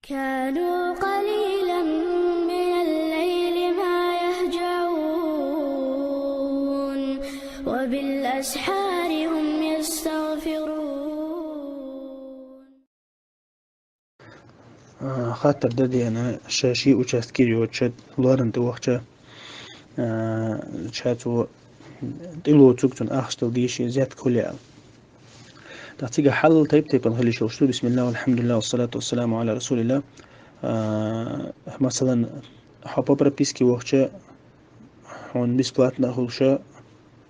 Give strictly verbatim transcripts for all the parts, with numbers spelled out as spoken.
كانوا قليلا من الليل ما يهجعون، وبالأسحار هم يستغفرون. Хаттар дадена ша ши участке йоча лоран тӀе вахча, ша цо тӀелоцуг цун ахча дала дийша зетка хуле аьлла. ТӀаккха цига хьал тайп-тайпан хила йиш йолуш ду. Бисмиллах, алхьамдулиллах, вассалату вассаламу аля расулиллах. Масалан, хьо по прописке вахча, хьуна бесплатно а хуьлуша,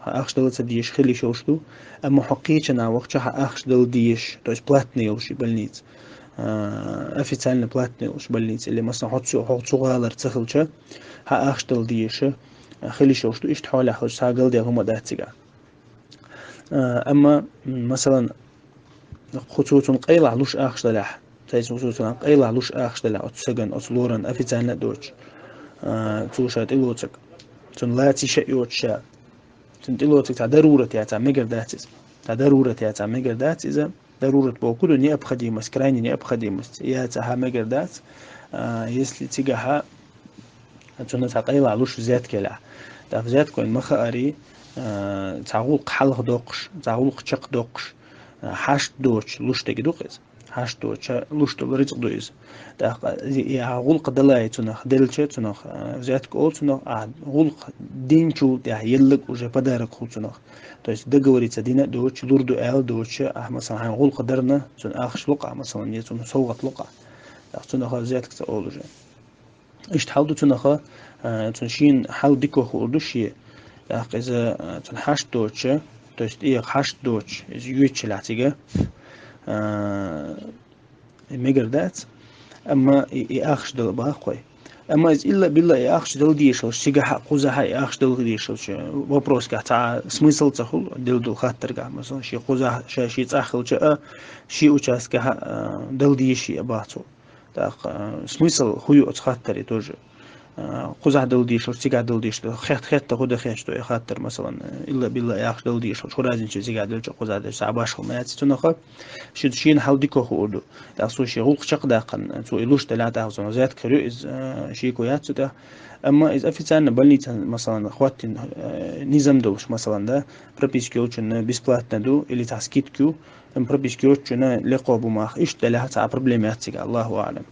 хьан ахча дала ца дезаш хила йиш йолуш ду, амма хьо кхечанхьа вахча хьан ахча дала дезаш, то есть платный йолуш и больница, официально платный йолуш больница, или, масалан, хьо цу, хьо цу гӀалара ца хилча, хьан ахча дала дезаш хила йиш йолуш ду, иштта хьолехь хилча цхьа галдаьлла хӀума дац цигахь. Амма, масалан, кху цо цунна къайлахь луш ахча далахь, цайца кху цо цунна къайлахь луш ахча далахь, оцу сагана, оцу лоран официально а доцуш, цо ша тӀелоцург, цунна лаца йиш а йоцуш ша, цунна тӀелоцург цхьа дарурат яц, цхьа мегар дац иза. Цхьа дарурат яц, цхьа мегар дац иза. Дарурат бохург ду необходимость, крайняя необходимость. Яц, хьан мегар дац, если цигахьа цунна цхьа къайлахь луш взятка елахь. ТӀаккха взятка вайн ма хаарий, цхьа гӀуллакх хьалха доккхуш, цхьа гӀуллакх чекхдоккхуш, хьашт доцуш луш дерг ду-кх иза. Хьашт доцуш луш долу рицкъ ду иза. ТӀаккха и ахь гӀуллакх далай цунах делча, цунах взятка олу цунах, ахь гӀуллакх динчул тӀаьхьа елларг уже подарок хуьлу цунах. То есть договориться дина а доцуш, лур ду аьлла доцуш, ахь, масалан, хьайн гӀуллакх дарна, цунна ахча локхахь, масалан, я цунна совгӀат локхахь. ТӀаккха цунах взятка ца олу уже. Иштта хьал ду цунаха, цунна шена хьал дика хуур ду шен. ТӀаккха иза цунна хьашт доцуш, то есть тӀеха хьашт доцуш, иза йоьдучулахь цига, и мегар дац. Амма и, и ахча дала бахкхой. Амма иза илла-билла и ахча дала дешалш, цигахьа а, кхузахьа а и ахча дала дешалш, вопросгахь цхьа а смысл ца хуьлу, дилла долу хаттаргахь, масалан, шен кхузахь, ша шен цӀахь хилча а, шен участкахьа а дала деший а бах цо. ТӀаккха смысл хӀун ю оцу хаттаре тоже? Кхузахь дала дешалш, цигахь дала дешалш, хет-хетта хӀун дан хеташ ду и хаттар, масалан, илла-билла яхаш дала дешалш, хӀун разница ю цигахь делча, кхузахь делча, цхьа башхал ма яц цунах, ши-, шена хьал дика хуур ду. ТӀаккха цо шен гӀуллакх чекхдаккхана, цо и луш делахь, тӀаккха цунах взятка хир ю иза, шеко яц цу тӀехь. Амма иза официально больница, масалан, хӀоттийна, низам долуш, масалан, да, прописка йолчунна бесплатно ду, или цхьа скидка ю, амма прописка йоцучунна лекха бу маха. Иштта делахь цхьа а проблема яц цигахь, Аллаху аълам.